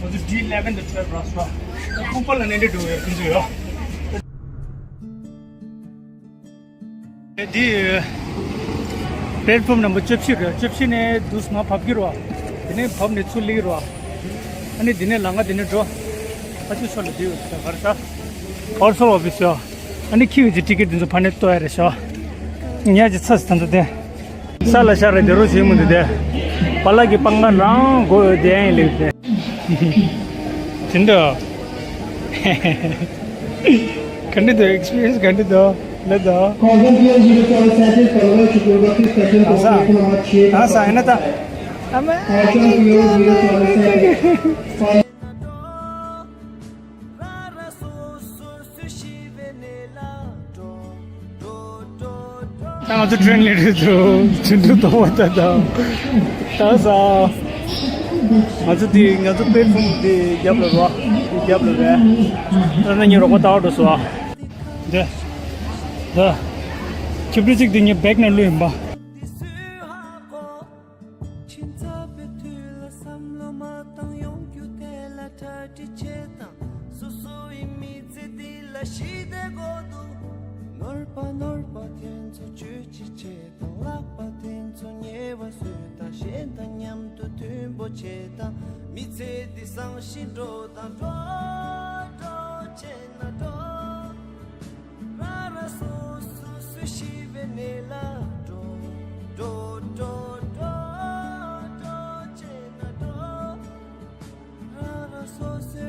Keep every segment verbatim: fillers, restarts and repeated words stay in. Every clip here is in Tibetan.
ང་ཚོ་ཌི་ཨི་ལེ་བན་དང་ཊུ་ཝེལ་བྷ་རག་སི་ར། ལྐུག་པ་ལ་གནས་འདྲེན་འགྲོ་བའི་ཁོང་ཚོ་ཡོད། འདི་པེ་ལེ་ཊི་ཕོམ་ནམ་བར་བཅུ་བཞི་རེད། བཅུ་བཞི་ནས་འདུག་སེ་མར་བབས་ཀྱི་རེད་བ། དེ་ནས་བབས་ནས་ཚུར་སླེབས་ཀྱི་རེད་བ། ཨ་ནི་འདི་ནས་ལམ་ཁ་འདི་ནས་འགྲོ། ཨ་ཅེ་ཤོ་ལ་འདི་ཡོད་ས་གར་ས། ཀའུན་སིལ་ཨོ་ཕི་སི་ཡོད། ཨ་ནི་ཁྱི་ཡི་ཊི་ཀེ་ཊི་འདི་ཚོ་ཕར་ནས་གཏོར་ཡ་རེད་ཤག་ཉ་ཅི་ཚ་སི་ཐ་འདུག་དེ། ས་ལ་ཤར་རེ་དེ་རུ་བྱེད་མི་འདུག་དེ། པཱ་ལགས་ཀྱི་པང་ཁ་རང་དགོས་ཡོད་དེ་ཡིན་ལེགས་དེ། དེ་འདྲ། ག་འདྲ་འདུག་ཨེག་སི་པི་རི་ཡན་སི་ག་འདྲ་འདུག་ལབ་དང་། Convent P N G Restaurant Center, Palwai Chukur Bakri Special Coffee Market Number ཆེ། ཨ་ས་ཨེ་ན་ད། ཨ་མ། Convent P N G Restaurant Center། ད་ང་ཚོ་ཊེན་ལ་རེད་འདུག་ཆུ་འབྲུག་གཏོང་བ་ད་ད། ད་ས། ང་ཚོ་དེ་ང་ཚོ་པེ་ལེ་ཊི་ཕོམ་དེ་རྒྱབ་ལ་རོ། དེ་རྒྱབ་ལ་རེད། ད་ནི་ངའི་རོགས་པ་ད་འགྲོ་སོང་། དེ། ད། ཁྱི་འབྲུ་གཅིག་དེ་ངའི་བེག་ནང་བླུགས་ཡིན་པ། ཁྱིམ་ཚང་པའི་དུས་ལ་བསམ་བློ་མ་བཏང་། ཡོང་རྒྱུ་དེ་ལ་གྲ་སྒྲིག་བྱེད་དང་། སོ་སོ་ཡི་མི་ཚེ་འདི་ལ་ཞི་བདེ་དགོས་འདུག་ནོར་བ་ནོར་བ་དེ་ཚོ་བཅོས་ཅི་བྱེད་དང་། ལག་པ་དེ་ཚོ་ཉེ་བ་བཟོས་དང་། གཞན་དང་མཉམ་དུ་མཐུན་པོ་བྱེད་དང་། མི་ཚེ་འདི་བཟང་ཞིང་འགྲོ་དང་། འགྲོ་འགྲོ་བྱེད་ན་འགྲོ།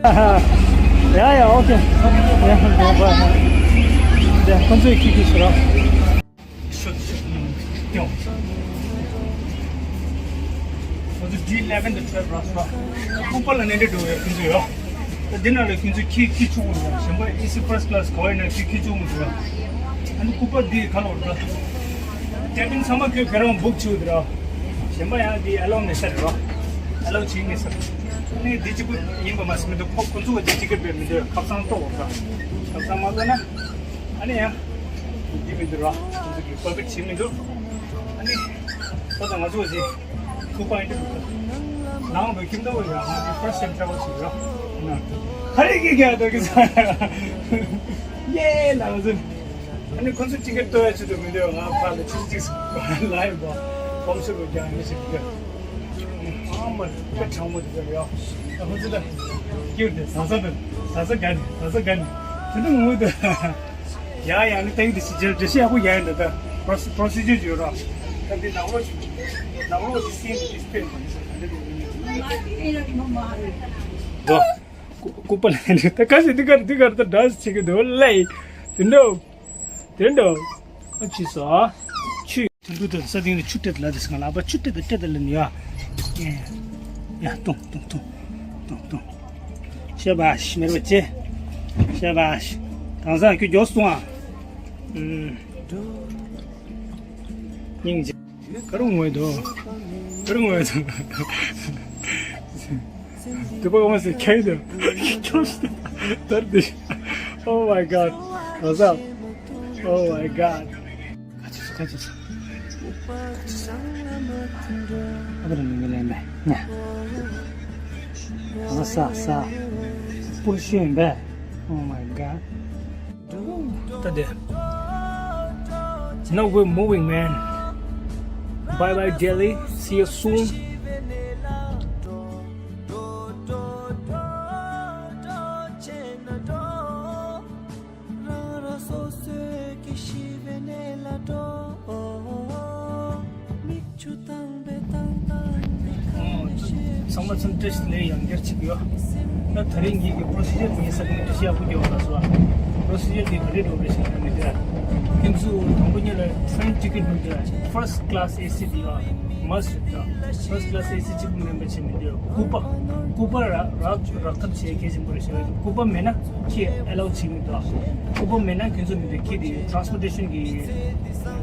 ཡ་ཡ་ཨོ་ཁེ། ཡ་ཡ་བྷའི། ཡ་ཁོང་ཚོས་ཁྱི་ཁྱི་ཞུ་རོགས། ང་ཚོ་ཌི་ཨི་ལེ་བན་དང་ཊུ་ཝེལ་བྷ་རག་སི་ར། ལྐུག་པ་ལ་གནས་འདྲེན་འགྲོ་བའི་ཁྱེད་ཚོ་ཡོད། ད་འདི་ནང་ལ་ཁྱེད་ཚོ་ཁྱི་ཁྱི་ཆུང་ངུ་རེད། གཞན་པ་ཨེ་སི་ཕར་སི་ཊི་ཀ་ལ་སི་ག་བ་ཡིན་ན་ཁྱི་ཁྱི་ཆུང་ངུ་རེད། ཨ་ནི་ལྐུག་པ་འདི་ག་ལ་འོར་ད། ཀེ་བིན་ཚང་མ་ཁྱོད་ཁྱེད་རང་བུག་བྱེད་དགོས་རེད། གཞན་པ་ཡང་འདི་ཨེ་ལོ་མེད་ས་རེད་རོ། ཨེ་ལོ་བྱེད་མེད་ས། ཨ་ནི་འདི་གཅིག་པུ་ཡིན་པ་མ་ཟད་མི་འདུག་ཁོ་ཁོ་ཚོ་ག་འདི་གཅིག་གི་བེད་མི་འདུག་ཁ་སང་ལྟོ་འོར་ད། ཁ་སང་མ་ལྟོ་ན། ཨ་ནི་ཡང་། འདི་མི་འདུག་ར། ཁོང་ཚོ་གིས་པར་མིཊ་བྱེད་མི་འདུག་ཨ་ནི། ད་ལྟ་ང་ཚོ་ཅིག་ཁུ་པ་ཨིན་ཊར་བིའུ་ནང་དུ་ཁྱིམ་ཐོག་ཡོད། ང་ཚོ་ཕར་སི་ཊེམ་ཊེ་རེ་ཝལ་བྱེད་ཡོད། ན། ཧ་རི་ཀི་ཀ་དོ་ཀི་ས། ཡེ་ལ་ང་ཚོ། ཨ་ནི་ཁོང་ཚོ་ཊི་ཀེ་ཊི་གཏོང་ཡ་ཆེད་དུ་མི་འདུག་ང་ཕར་ལ་ཆུ་ཚོད་གཅིག་ལ་ཡིན་པ། ཧོམ་སི་རུ་རྒྱག་མི་ཞིག་འདུག་ཨ་མ་དཔེ་གྲང་མོ་དེ་ཚོ་ཡོད། ད་ཁོ་ཚོ་ད་སྐྱིད་དེ་ཟ་ཟ་དང་ཟ་ཟ་དགའ་ནི་ཟ་ཟ་དགའ་ནི་དེ་ཚོ་ངུ་དུ་ཡ་ཡ་ནི་ཏེང་དེ་ཞི་ཇལ་འགྲེལ་བཤད་ཡག་པོ་ཡ་ཡིན་ད། ད་པྲོ་སི་པྲོ་སི་ཇར་ཡོད་ར། ད་འདི་ནག་རོ་ཞིག་ནག་རོ་དེ་སེམས་དེ་སྤེལ་མ་ནི་ས་ད་འདི་དོ། ལྐུག་པ་ལ་ནི་ད་ག་ཞིག་འདི་གར་འདི་གར་ད་ཌན་སི་བྱེད་ཀྱི་འདུག་ལེ། དེ་འདྲ། དེ་འདྲ། ཨ་ཅི་ས། ཆུ། དུད་འགྲོ་དེ་ས་སྟེང་ནས་ཆུ་སྤྲད་ལ་དེ་སང་ལག་པ་ཆུ་སྤྲད་དེ་སྤྲད་དེ་ལ་ནི་ཡ། ཡ་ཏོང་ཏོང་ཏོང་ཏོང་ཏོང་། ཤ་བ་ཤི་མེར་བ་ཅེ། ཤ་བ་ཤི། དེང་སང་ཁྱོད་མགྱོགས་སོང་ཨ། ཨུམ། སྙིང་རྗེ། ག་རུ་ངོས་དོ། ག་རུ་ངོས་དོ། དུ་པ་གོ་མ་སེ་ཁྱེད་དོ། ཁྱོད་དར་དེ། Oh my god. What's up? Oh my god. ཁ་ཆེ་སོ་ཁ་ཆེ་སོ། ཁ་ཆེ་སོ། ཨ་ཁ་ར་མི་མི་ལེན་པས་ཉ། ཨ་ས་ས། པུར་ཤེས་པས། Oh my god. ད་དེ། No, we're moving, man. Bye bye, Delhi. See you soon. ཚང་མ་ཚང་བཀྲ་ཤིས་བདེ་ལེགས་ཡང་བསྐྱར་ཅིག་ཡོད། ད་ད་རིང་ངེད་ཀྱི་པྲོ་སི་ཇར་ངས་ས་ཀུན་ཏུ་ཤེས་ཡག་པོ་རྒྱག་པ་ལ་སོ། པྲོ་སི་ཇར་འདི་ག་རེ་འགྲོ་རེ་བྱེད་ཡ་མི་འདུག་ཁྱེད་ཚོ་དང་པོ་ཉིད་ལ་ཊེན་ཊི་ཀེ་ཊི་མི་འདུག་ཕར་སི་ཊི་ཀ་ལ་སི་ཨེ་སི་འདི་ཡ་མ་སི་རེད་ད། ཕར་སི་ཊི་ཀ་ལ་སི་ཨེ་སི་གཅིག་པུ་མིན་པ་བྱེད་མི་འདུག་ལྐུག་པ། ལྐུག་པ་རག་རག་རག་ཐབས་བྱེད་གལ་ཆེན་པོ་རེད་ཤག་ལྐུག་པ་མེད་ན་ཁྱེད་ཨེ་ལའོ་བྱེད་མི་འདུག་ལྐུག་པ་མེད་ན་ཁྱེད་ཚོ་མི་འདུག་ཁྱེད་དེ་ཊེ་རན་སི་པོར་ཊེ་ཤན་གྱི་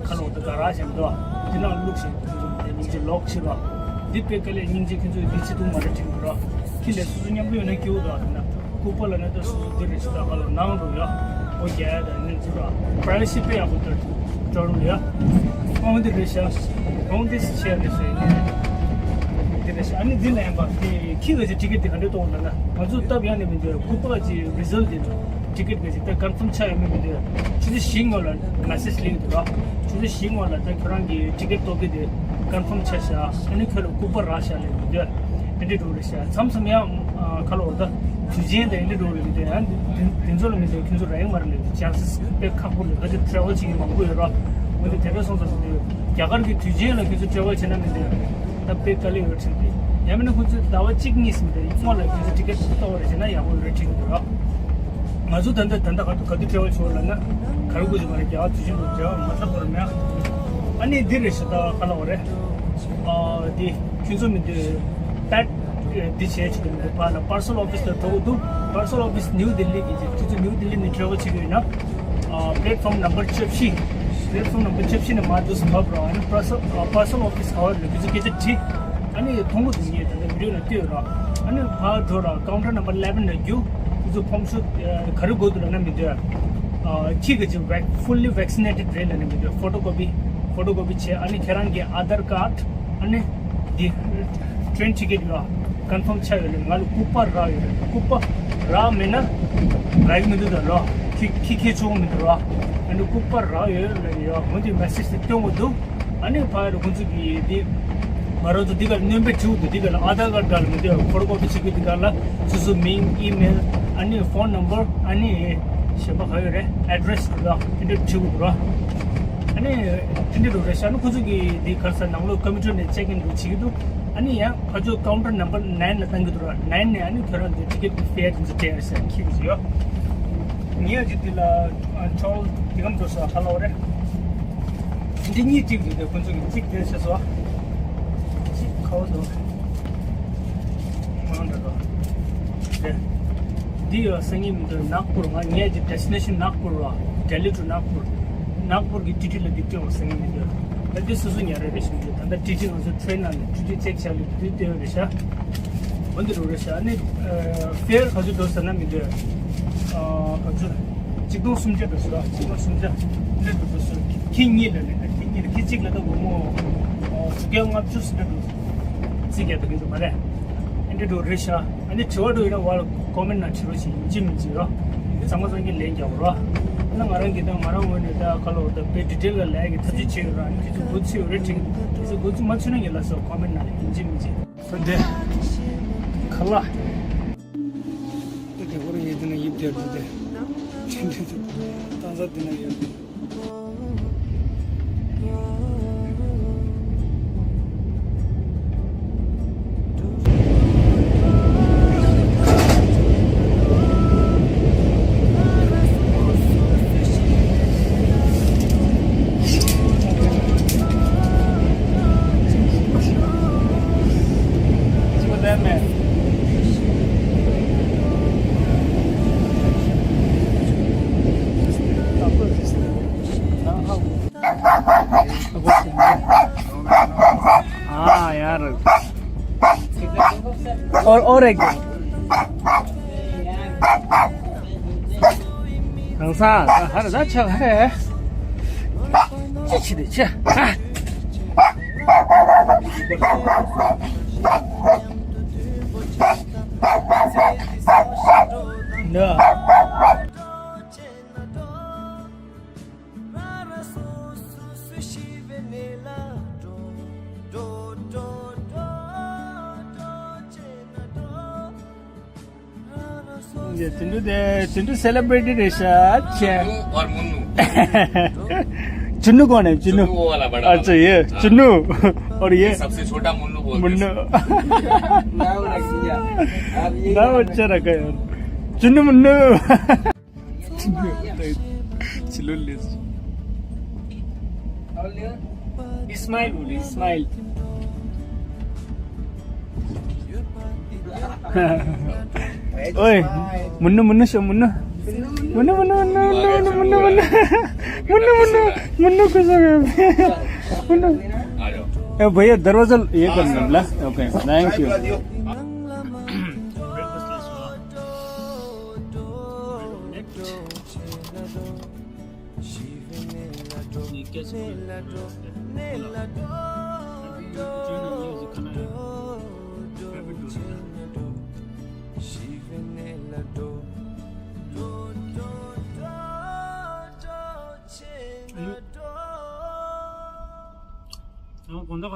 ཁ་ལོག་ཏུ་ག་རག་བྱེད་མི་འདུག་དེ་ནང་བླུགས་ཤིང་ཁྱེད་ཚོ་མི་འདུག་སྙིང་རྗེ་ལོག་ཕྱིར་རོགས། འདི་དཔེ་དཀའ་ལས། སྙིང་རྗེ། ཁྱེད་ཚོས་འདི་བྱེད་ཐུབ་མ་རེད་དྲན་གི་རོགས། ཁྱེད་ལས་སོ་སོ་མཉམ་པོ་ཡོད་ན་སྐྱིད་པོ་འདུག་ཨ། དེ་ན་ལྐུག་པ་ལ་ན་ད་སོ་སོ་འདི་རེད་ཤག་ད་ག་ལ་ནང་འགྲོ་ཡ། ཨོ་རྒྱ་ཡ་ད་ནི་ཚུར་ར། པ་རའི་ཝེ་སི་དཔེ་ཡག་པོ་འདུག་སྤྲོ་རུ་ཡ། ཨོ་འདི་རེད་ཤག་ཨོ་འདི་སི་ཆེ་རེད་ཤག་ཡིན་ནའི། ཨ་ནི་འདི་ལ་ཡིན་པ་དེ་ཁྱི་ག་ཅིག་ཊི་ཀེ་ཊི་དེ་ག་འདྲ་གཏོང་ལབ་ན། ང་ཚོ་སྟབས་ཡག་ནས་མི་འདུག་སྐུ་པར་གྱི་རི་ཛལ་ཊི་དེ་ཊི་ཀེ་ཊི་ག་ཅིག་ད་ཀོན་ཕོམ་ཆགས་ཡོད་མེད་མི་འདུག་ཆུ་ཚོད་བཞི་སྔོན་ལ་མེ་སེ་ཇི་སླེབས་འདུག་ར། ཆུ་ཚོད་བཞི་སྔོན་ལ་ད་ཁྱོད་རང་གི་ཊི་ཀེ་ཊི་གཏོང་གི་དེ་ཀོན་ཕོམ་ཆགས་ཤག་ཨ་ནི་ཁྱོད་ལ་སྐུ་པར་རག་ཤག་ལབ་མི་འདུག་དེ་འདྲ་འགྲོ་རེད་ཤག་མཚམས་མཚམས་ཡང་ཁ་ལོ་བ་ད་དུས་ཆེན་དང་དེ་འདྲ་འགྲོ་རེད་མི་འདུག་ཡང་དེ་ཚོ་ལ་མི་འདུག་ཁྱོད་ཚོ་རག་ཡོད་མ་རེད་ལབ་ཅན་སི་དཔེ་ཁག་པོ་རེད། ད་ཆ་ཊི་རེ་ཝལ་བྱེད་མཁན་མང་པོ་ཡོད་ར། འོན་ཏེ་དེ་འདྲ་སོང་ཙང་དེ་རྒྱ་གར་གྱི་དུས་ཆེན་ལ་ཁྱོད་ཚོ་ཊི་རེ་ཝལ་བྱེད་ན་མི་འདུག་ད་དཔེ་དཀའ་ལས་ཡོད་ཁྲིམས་དེ། ཡང་མིན་ན་ཁོ་ཚོས་ཟླ་བ་གཅིག་གཉིས་ཟིན་པའི་སྔོན་ལ་ཁྱོད་ཚོས་ཊི་ཀེ་ཊི་གཏོང་བ་རེད་བྱས་ན་ཡག་པོ་ཡོད་རེད་ཁྲིམས་འདུག་ར། ང་ཚོ་ད་ལྟ་ད་ལྟ་ག་དུས་ག་དུས་ཊི་རེ་ཝལ་བྱེད་པ་ལབ་ན་ག་རེ་དགོས་ཀྱི་མ་རེད། རྒྱ་གར་དུས་ཆེན་དུ་འབྲེལ་བ་མ་ཐབས་པོ་རེད་མེད། ཨ་ནི་འདི་རེད་ཤག་ད་ག་ལབ་དགོས་རེད། ཨ་འདི་ཁྱོད་ཚོ་མི་འདུག་པད་འདི་བྱས་ཆོག་གི་མི་འདུག་ཕར་ལ་པར་སལ་ཨོ་ཕི་སི་ལ་འགྲོ་དགོས་འདུག་པར་སལ་ཨོ་ཕི་སི་ནིའུ་ལྡི་ལི་གི་ཁྱོད་ཚོ་ནིའུ་ལྡི་ལི་ནས་ཊི་རེ་ཝལ་བྱེད་ཀྱི་ཡོད་ན། ཨ་པི་ལེ་ཊི་ཕོམ་ནམ་བར་བཅུ་བཞི། པི་ལེ་ཊི་ཕོམ་ནམ་བར་བཅུ་བཞི་ནས་མར་འདུག་སེ་བབས་རོགས། ཨ་ནི་པར་སལ་པར་སལ་ཨོ་ཕི་སི་ག་བར་ལ་ཁྱོད་ཚོ་སྐད་ཆ་དྲིས། ཨ་ནི་མཐོང་གི་འདུག་ངས་ད་ལྟ་བི་ཌི་ཡོ་ནང་བཏོན་ཡོད་ར། ཨ་ནི་ཕར་འགྲོ་ར། ཀའུན་ཊར་ནམ་བར་ཨི་ལེ་ཝན་ལ་རྒྱུགས། ཁྱོད་ཚོ་ཕོམ་ཤོག་ག་རེ་དགོས་འདུག་ལབ་ན་མི་འདུག་ཨ་ཁྱི་ག་ཅིག་ཝེག་ཕུལ་ལི་ཝེག་སི་ནེ་ཊེཌ་རེད་ལབ་ན་མི་འདུག་ཕོ་ཊོ་ཀོ་པི་ཕོ་ཊོ་ཀོ་པི་བྱས། ཨ་ནི་ཁྱེད་རང་གི་ཨ་དར་ཀཌ། ཨ་ནི་འདི་ཊེན་ཊི་ཀེ་ཊི་ཡོད་ཀོན་ཕོམ་ཆགས་ཡོད་ལབ། ང་ལ་སྐུ་པར་རག་ཡོད་རེད། སྐུ་པར་རག་མེད་ན་རག་གི་མི་འདུག་ད་ལོ། ཁྱི་ཁྱི་ཁྱེར་ཆོག་མི་འདུག་ར། ཨ་ནི་སྐུ་པར་རག་ཡོད་ལབ་ཡོད། འོན་ཏེ་མེ་སེ་ཇི་དེ་སྟོན་དགོས་འདུག་ཨ་ནི་ཕར་ཁོང་ཚོ་གིས་འདི་ང་རང་ཚོ་འདི་ག་ལ་སྣོན་པ་བྲིས་འདུག་འདི་ག་ལ་ཨ་དར་ཀཌ་ག་ལ་མི་འདུག་ཕོ་ཊོ་ཀོ་པི་བྱེད་ཀྱི་འདི་ག་ལ་སོ་སོ་མིང་ཨི་མེལ། ཨ་ནི་ཕོན་ནམ་བར། ཨ་ནི་གཞན་པ་ག་ཡོད་རེད། ཨེ་ཌི་རེ་སི་ར། དེ་འདྲ་བྲིས་འདུག་ར། ཨ་ནི་དེ་འདྲ་འདུག་རེད་ཤག་ཨ་ནི་ཁོང་ཚོ་གིས་འདི་ག་རེ་ཟེར་ནང་ལོགས་ཀམ་པུ་ཊར་ནས་ཅེག་ཨིན་འདུག་བྱེད་ཀྱི་འདུག་ཨ་ནི་ཡང་ཕར་ཕྱོགས་ཀའུན་ཊར་ནམ་བར་ནའིན་ལ་བཏང་གི་འདུག་ར། ནའིན་ནས་ཨ་ནི་ཁྱོད་རང་ཚོའི་ཊི་ཀེ་ཊི་གི་ཕེ་ཡར་དེ་ཚོ་སྤྲད་རེད་ཟེར་འཁྱེར་གྱི་ཡོད། ངས་ཨ་ཅེ་འདི་ལ་ཨ་ཅོལ་འདི་གམ་འགྲོ་ས་ཧ་ལོ་རེད། འདི་གཉིས་གཅིག་འདུག་དེ་ཁོང་ཚོ་གི་གཅིག་དེ་བྱས་སོ། གཅིག་ཁ་བ་འདུག་མང་འདྲ་འདུག་དེ་འདི་ཡོད་སང་ཉིན་མི་འདུག་ནག་པུར། ང་ངས་ཀྱི་ཌེ་སི་ཊི་ནེ་ཤན་ནག་པུར་ར། ལྡི་ལི་ཊུ་ནག་པུར། ནག་པུར་གི་ཊི་ཊི་ལ་འདི་སྐྱོང་སང་ཉིན་མི་འདུག་ད་འདི་སོ་སོ་ཉར་རེ་རེ་ཞིག་འདུག་ད་ལྟ་ཊི་ཊི་ང་ཚོ་ཊི་རེན་ནང་ནས་ཊི་ཊི་ཅེག་བྱ་ལུགས་ཊི་ཊི་སྟེར་རེ་ཤག་འོ་འདི་རུ་རེ་ཤག་ཨ་ནི་ཕེ་ཡར་ག་ཚོད་འགྲོ་ཟེར་ན་མི་འདུག་ཨ་ག་ཚོད། ཆིག་སྟོང་སུམ་བརྒྱ་འགྲོ་སོང་ར། ཆིག་སྟོང་སུམ་བརྒྱ་འདི་འགྲོ་འགྲོ་སོང་། ཁྱི་གཉིས་ལ་ལས་ན་ཁྱི་གཉིས་ལ་ཁྱི་གཅིག་ལ་ད་སྒོར་མོ་ཨ་དྲུག་བརྒྱ་ལྔ་བཅུ་ཟིན་འགྲོ་འགྲོ་རྩིས་རྒྱག་ད་གི་འདུག་མ་རེད། ཨ་འདི་འགྲོ་རེ་ཤག་ཨ་ནི་དྲི་བ་འགྲོ་ཡོད་ན་བ་ལ་ཀོ་མེན་ཊི་ནང་བྲིས་རོགས་བྱེད། ཡིན་གཅིག་མིན་གཅིག་ར། ཚང་མ་ཚང་གི་ལན་རྒྱག་རོགས། ཨ་ན་ང་རང་གི་ད་ང་རང་ངོས་ནས་ད་ག་ལོ་ད་དཔེ་ཌི་ཊེལ་ལ་ལས་ཀྱི་ཐག་གཅོད་བྱས་ཡོད་ར། ཨ་ནི་ཁྱེད་ཚོ་མགོ་ཚོས་ཡོད་རེད་དྲན་གི་འདུག་ཁྱེད་ཚོ་མགོ་ཚོས་མ་ཚོས་ན་ངས་ལབ་སོང་ཀོ་མེན་ཊི་ནང་ལ། ཡིན་གཅིག་མིན་གཅིག་འདི་ཁ་ལག་འདི་དེ་ཁོ་རང་ཡིན་དེ་ན་ཡིབ་དེ་འདུག་དེ་དེ་དེ་དེ་ཏང་ས་དེ་ན་ཡོད། हाँ यार। और, और एक। ཁང་ས་ཧར་ཟ་ཆག་ཧེ། ཅི་ཆི་དེ་ཆ། འདི། ये चुन्नू दे, चुन्नू सेलिब्रिटी रेशा, अच्छा। चुन्नू और मुन्नू। चुन्नू कौन है? चुन्नू। चुन्नू वो वाला बड़ा अच्छा, वाला। ये हाँ। चुन्नू। और ये? ये सबसे छोटा मुन्नू बोलते हैं मुन्नू। इसको। नाम रख दिया। अब ये नाम अच्छा रखा है यार। चुन्नू मुन्नू। चिल्लो ले। स्माइल बोलो, स्माइल। ओए, मुन्नू, मुन्नू शो, मुन्नू। मुन्नू, मुन्नू, मुन्नू। मुन्नू, मुन्नू। मुन्नू, मुन्नू। मुन्नू खुश हो गए। मुन्नू। ए, भैया, दरवाजा ये करना, बोला? Okay, thank you.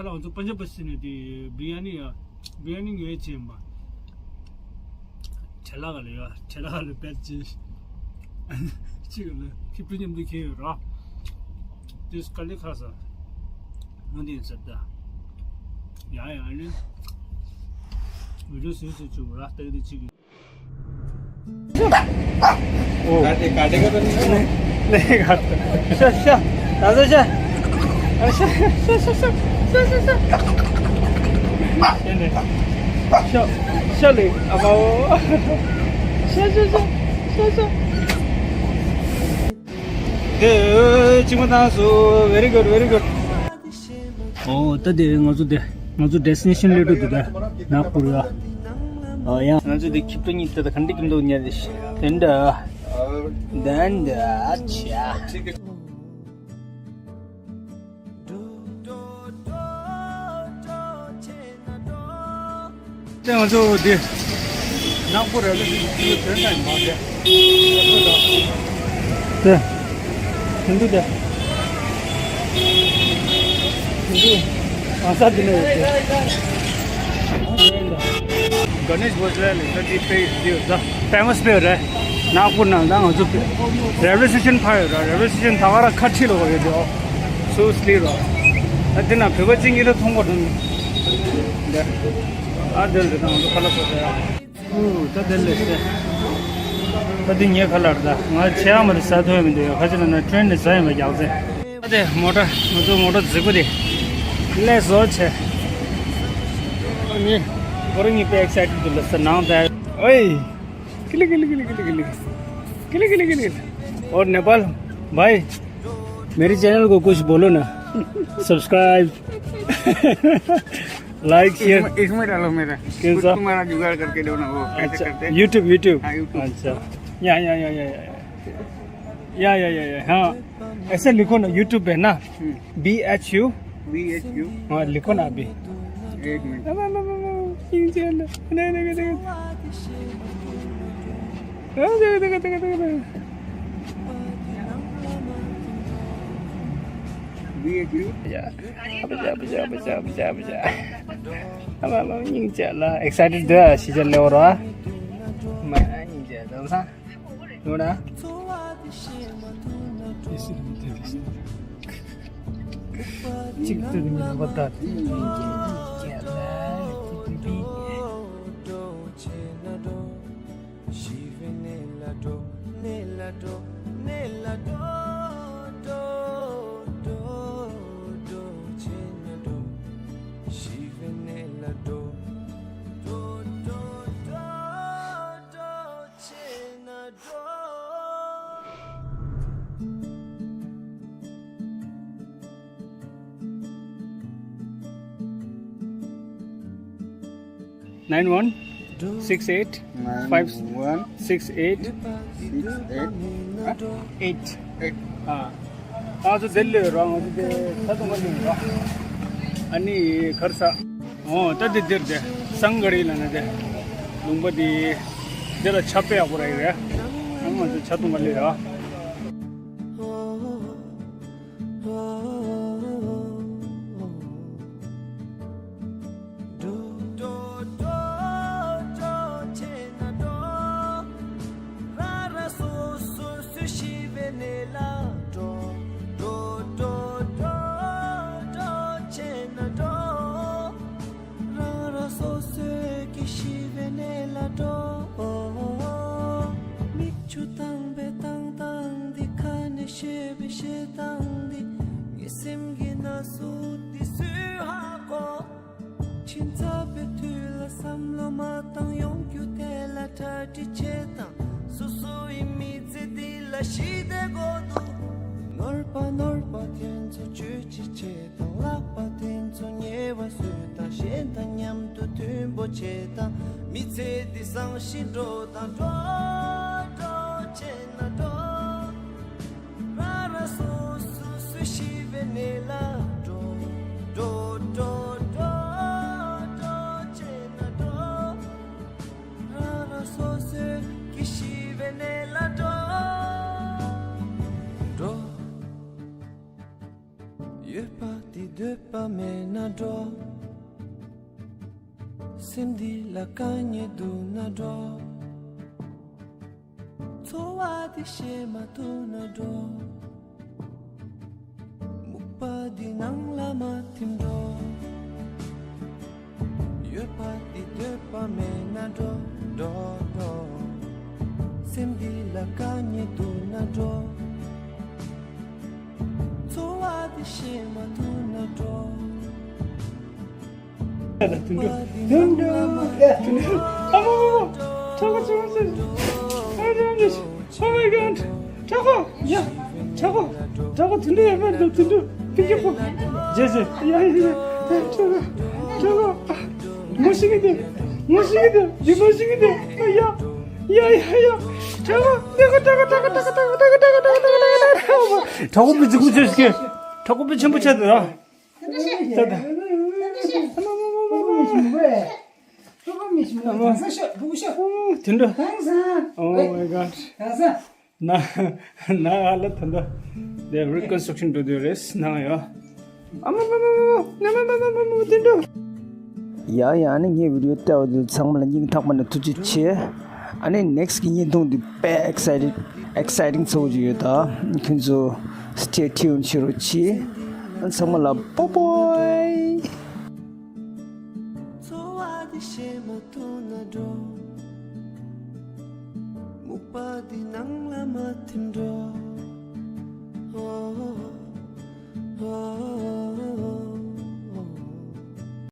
ང་ཚོ་པན་ཇབ་པ་སི་ནས་དེ་བི་རི་ཡ་ནི་ཡ། བི་རི་ཡ་ནི་ངོས་ཅན་པ། ཁྲེ་ལ་ག་ལ་ཡ། ཁྲེ་ལ་ག་ལ་པད་ཅི། གཅིག་ལ་ཁྱི་པི་མཉམ་དུ་ཁྱེར་ཡོད་ར། དེ་སྐལ་ལེ་ཁ་ས། ངོ་དེ་ཟེར་ད། ཡ་ཡ་ནི། བི་ཌིའོ་སུས་སུ་བྱུང་ར་ཏག་ཏག་གཅིག་ཨོ། काटेगा तो नहीं? नहीं काटता। शा, शा, राजा शा। शा, शा, शा। शा, शा, शा। शा, शा, ले, अब आओ। शा, शा, शा, शा, शा। दे, चिमटा सो, very good, very good। ཨོ་ད་དེ་ང་ཚོ་དེ་ང་ཚོ་ཌེ་སི་ཊི་ནེ་ཤན་སླེབས་འགྲོ་འདུག་ད་ནག་པུར་ཡ། ཨོ་ཡ། ང་ཚོ་དེ་ཁྱི་ཕྲུག་གཉིས་དེ་ད་ག་འདྲ་ཁྱིམ་དུ་ཉལ་དེ་ཤི་དེ་འདྲ། དེ་འདྲ་ཨ་ཆ། དེ་ང་ཚོ་འདི་ནག་པོ་རེ་ལ་ཞིག་ཅིག་དོན་དང་མ་རེད། དེ་ཧིན་དུ་དེ་ཧིན་དུ་གང་ས་འདི་ནས་ཡོད་དེ། ག་ནེ་ཤ་བྷོ་ཇ་ལ་ད་ཅི་པེ་འདི་ཡོད་ད་ཕེ་མ་སི་པེ་རེད། ནག་པོ་ནང་ད་ང་ཚོ་རེ་ལི་སི་ཊེ་ཤན་ཕ་ཡོད་ར། རེ་ལི་སི་ཊེ་ཤན་ད་ག་ར་ཁ་ཁྲིད་ལོ་ཡོད་དེ། ཨོ་སུ་སི་ལི་རོ། ད་འདི་ན་བོད་པ་གཅིག་གཉིས་ལ་མཐོང་གོ་དོན། འདི་ཨ་འདི་ལ་ད་ང་ཚོ་ཁ་ལག་ཟ་ས་ཡ། ཨུ་ད་འདི་ལ་ཤེ། ད་འདི་ངའི་ཁ་ལག་རེད་ད། ང་ཆེ་ཡ་མ་རེད་ཟ་ཐུབ་ཡ་མི་འདུག་ཡ། ཁ་ཅིག་ལ་ན་ཊེ་རེན་ནས་ཟ་ཡ་མ་རྒྱག་ཚེ། ད་དེ་མོ་ཊ་ང་ཚོ་མོ་ཊ་རྫིག་པོ་དེ་ལས་བཟོ་བྱས། ངས་ཁོ་རང་གཉིས་དཔེ་ཨེག་སའི་ཊེཌ་འདུག་ལ་ཟ་ནང་ད། ཨོའི། किले किले किले किले किले किले किले किले किले। और नेपाल भाई, मेरे चैनल को कुछ बोलो ना, सब्सक्राइब, लाइक, शेयर। इसमें, इसमें डालो मेरा। कौन कुछ सा? तुम्हारा जुगाड़ करके दो ना, वो कैसे अच्छा, करते हैं? YouTube, YouTube। हाँ, YouTube। अच्छा। या, या, या, या, या। या, या, या, या, हाँ। ऐसे लिखो ना, YouTube पे ना। हम्म। B H U. B H U. हाँ, लिखो ना अभी। एक मिनट। अब, अब, अब, अब, अब, नहीं, नहीं, नहीं, नहीं, नहीं, नहीं। हाँ, देखो, देखो, देखो, देखो, देखो। B H U. या। अब जा, अब जा, अब जा, अब जा, अब जा। अब, अब, अब, नहीं चला। एक्साइटेड द, सीजन ले रहा। मैं नहीं चला था। ཡོང་ན། གཅིག་ཏུ་ནི་ལག་པ་བརྡབ། Nine one six eight five six eight eight eight. ཨ། ང་ཚོ་དེ་ལས་རང་ང་ཚོ་དེ་ས་དུང་ག་ལས་ར། ཨ་ནི་གར་ས། ཨོ་ད་དེ་དེར་དེ་སང་ག་རི་ལ་ན་དེ་ལུང་པ་དེ་དེ་ལ་ཆ་དཔེ་ཡག་པོ་ར་ཡོད་རེད། ཨ་ང་ཚོ་ཆ་དུང་ག་ལས་ར། རང་རང་སོ་སོའི་ཀྱི་ཤི་བའི་གནས་ལ་འགྲོ། མིག་ཆུ་བཏང་བའི་བཏང་བཏང་འདི་ཁ་ནས་བཤད་པའི་བཤད་སྟངས་འདི་ངའི་སེམས་ཀྱི་ན་ཟུག་འདི་སུས་ཧ་གོ། ཕྱི་ཚ་བའི་དུས་ལ་བསམ་བློ་མ་བཏང་ཡོང་རྒྱུ་དེ་ལ་གྲ་སྒྲིག་བྱེད་དང་། སོ་སོ་ཡི་མི་ཚེ་འདི་ལ་ཞི་བདེ་དགོས་འདུག་ནོར་པ་ནོར་པ་དེ་ཚོ་བཅོས་ཅི་བྱེད། དང་ལག་པ་དེ་ཚོ་ཉེ་བ་བཟོས་དང་གཞན་དང་མཉམ་དུ་མཐུན་པོ་བྱེད་དང་། མི་ཚེ་འདི་བཟང་ཞིང་འགྲོ་དང་འགྲོ། འགྲོ་བྱེད་ན་འགྲོ། རང་རང་སོ་སོ་སུ་ཤི་བའི་གནས་ལ་འགྲོ། འགྲོ་འགྲོ་འགྲོ། འགྲོ་བྱེད་ན་འགྲོ། རང་རང་སོ་སོའི་ཀྱི་ཤི་བའི་གནས་ལ་འགྲོ། འགྲོ། ཡོད་པ་དེ་ འདོད་པ་མེད་ན་འགྲོ། སེམས་འདི་ལ་དཀའ་ངལ་འདུག་ན་འགྲོ། འཚོ་བ་འདི་ཤེས་མ་ཐུབ་ན་འགྲོ། སྨུག་པ་འདི་ནང་ལ་མ་ཐིམ་འགྲོ། ཡོད་པ་འདི་འདོད་པ་མེད་ན་འགྲོ། འགྲོ་འགྲོ། སེམས་འདི་ལ་དཀའ་ངལ་འདུག་ན་འགྲོ། འཚོ་བ་འདི་ཤེས་མ་ཐུབ་ན་འགྲོ། དུད་འགྲོ། དུད་འགྲོ། ཨ་མ་མ་མ། ཁྲ་ཁོ་ཚུར་ཚུར། ཨ་ཙི་ཨ་ཙི། Oh my God. ཁྲ་ཁོ། ཡ། ཁྲ་ཁོ། ཁྲ་ཁོ་དུད་འགྲོ་ཡ་མ་འདུག་དུད་འགྲོ། ཕི་ཁྱི་ཁོ། ཇེ་ཇེ། ཡ་ཡ་ཡ། ཁྲ་ཁོ། ཁྲ་ཁོ། ངོ་ཤེས་ཀྱི་འདུག་ངོ་ཤེས་ཀྱི་འདུག་འདི་ངོ་ཤེས་ཀྱི་འདུག་ཨ་ཡ། ཡ་ཡ་ཡ། ཁྲ་ཁོ། ཁྲ་ཁོ་ཁྲ་ཁོ་ཁྲ་ཁོ་ཁྲ་ཁོ། ཁྲ་ཁོ་པི་ཆེན་པོ་ཆགས་ཀྱི། ཁྲ་ཁོ་པི་ཆེན་པོ་ཆགས་འདུག་ཨ། ད་ད། དུད་འགྲོ། Oh my God. ན་ན་ཨ་ལ་དུད་འགྲོ། དེ་རི་ཀོན་སི་ཊྲག་ཤན་འགྲོ་དུས་རེད་ན་ཡ། ཨ་མ་མ་མ་མ་མ་མ་མ་མ་མ་དུད་འགྲོ། ཡ་ཡ། ཨ་ནི་ངའི་བི་ཌི་ཡོ་ལྟ་བ་འདི་ཚང་མ་ལ་སྙིང་ཐག་པ་ནས་ཐུགས་རྗེ་ཆེ། ཨ་ནི་ནེག་སི་གི་བརྙན་ཐུང་འདི་དཔེ་ཨེག་སའི་ཊིང་ཚ་པོ་ཅིག་ཡོད། ད་ཁྱོད་ཚོ་སི་ཊེ་ཊིའུན་བྱེད་རོགས་གྱིས། ཨ་ཚང་མ་ལ་པོ་པོའི། འཚོ་བ་འདི་ཤེས་མ་ཐུབ་ན་འགྲོ། སྨུག་པ་འདི་ནང་ལ་མ་ཐིམ་འགྲོ།